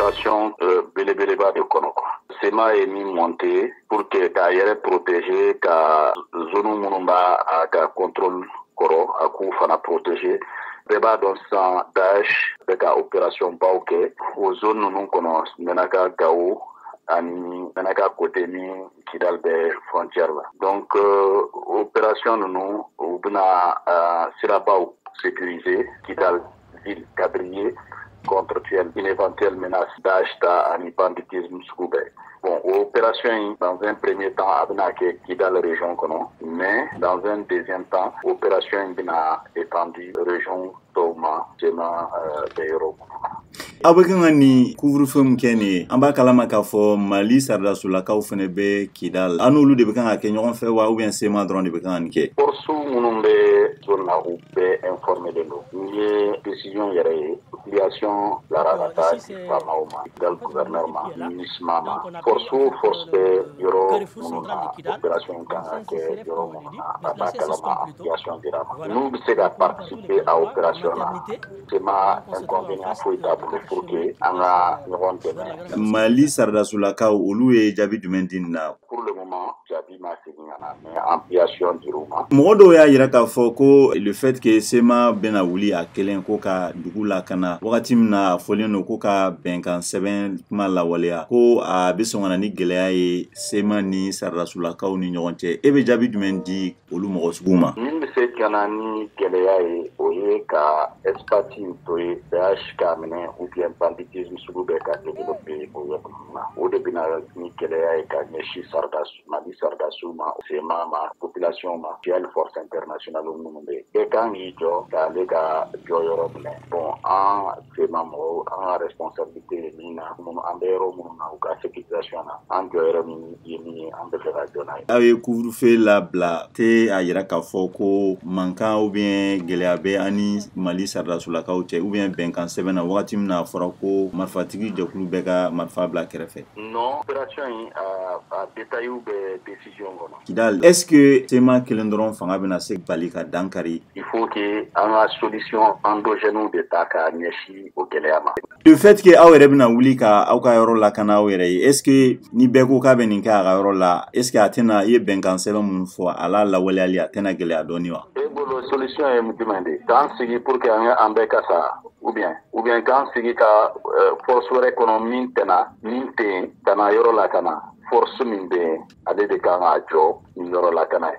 opération belebeleba de kɔnɔ quoi. CMA ye min monté pour que k'a yɛrɛ protéger, ka zone minnu b'a a ka contrôle kɔrɔ, a k'u fana protéger. Bɛɛ b'a dɔn sisan, Daesh bɛ ka opération baw kɛ o zone ninnu kɔnɔ, Menaka, Gao ani Menaka côté ni Kidal bɛ frontière la. Donc opération ninnu, u bɛna sirabaw sécuriser, Kidal ville quadrillée contre une éventuelle menace Daesh ta ani banditisme sugu bɛɛ. Bon, opération in, dans un premier temps, a bɛna kɛ Kidal région kɔnɔ, mais dans un deuxième temps, opération in bɛna étendu région tɔw ma, CMA bɛ yɔrɔ minnu na. Aw bɛ kan ka nin couvre-feu min kɛ nin ye, an b'a kalama k'a fɔ Mali sɔrɔdasolakaw fana bɛ Kidal. An n'olu de bɛ kan ka kɛ ɲɔgɔn fɛ wa, ou bien CMA dɔrɔn de bɛ kan ka nin kɛ? Force minnu bɛ zone na, u bɛɛ informé len don. N'i ye décision yɛrɛ ye, ampliation bilara ka taa di faamaw ma, Kidal gouverneur ma, MINUSMA ma. Force o force bɛ yɔrɔ minnu na, opération kan ka kɛ yɔrɔ minnu na, a b'a kalama, ampliation dira ma. N'u bɛ se ka participer à opération na, CMA inconvénient foyi t'a bolo pour que an ka ɲɔgɔn dɛmɛ. Mali sɔrɔdasolakaw, olu ye jaabi jumɛn di nin na? Pour le moment, jaabi ma segin ka na, mais ampliation dir'u ma. Mɔgɔ dɔw y'a yira k'a fɔ ko le fait que CMA bɛna wuli a kelen ko ka dugu lakana, wagati min na a fɔlen don ko ka bɛnkan sɛbɛn kuma lawaleya, ko a bɛ sɔn ka na ni gɛlɛya ye CMA ni sɔrɔdasolakaw ni ɲɔgɔn cɛ. E bɛ jaabi jumɛn di olu mɔgɔ sugu ma? Min bɛ se ka na ni gɛlɛya ye, o ye ka espace in to yen, Daesh k'a minɛ ou bien banditisme sugu bɛɛ ka développer o yɔrɔ ninnu na. O de bɛna ni gɛlɛya ye ka ɲɛsin Mali sɔrɔdasiw ma, CMA ma, population ma, hali force internationale minnu bɛ yen. Bɛɛ kan k'i jɔ k'ale ka jɔyɔrɔ minɛ. Bon, an CMA mɔgɔw, an ka responsabilité ye min na, minnu an bɛ yɔrɔ minnu na, u ka sécurisation na, an jɔyɔrɔ min ye min ye, an bɛ fɛ ka jɔ n'a ye. Aw ye couvre-feu labila te, a yira k'a fɔ ko mankan ou bien gɛlɛya bɛ an ni Mali sɔrɔdasolakaw cɛ, ou bien bɛnkan sɛbɛn na, wagati min na a fɔra ko marifatigi jɛkulu bɛɛ ka marifa bila kɛrɛfɛ? Non, opération in, a détail bɛ décision kɔnɔ. Kidal, est-ce que CMA kelen dɔrɔn fanga bɛna se bali ka dankari? Il faut que an ka solution endogène de ta k'a ɲɛsin o gɛlɛya ma. Le fait que aw yɛrɛ bɛna wuli ka aw ka yɔrɔ lakana aw yɛrɛ ye, est-ce que ni bɛɛ ko k'a bɛ nin kɛ a ka yɔrɔ la, est-ce que a tɛna, i ye bɛnkan sɛbɛn mun fɔ, a la lawaleyali a tɛna gɛlɛya dɔɔni wa? E bolo, solution ye jumɛn de ye? K'an sigi pour que an bɛɛ ka sa, ou bien k'an sigi ka force wɛrɛ kɔnɔ min tɛna min tɛ yen ka na yɔrɔ lakana? Force min bɛ yen, ale de kan k'a jɔ ni yɔrɔ lakana ye.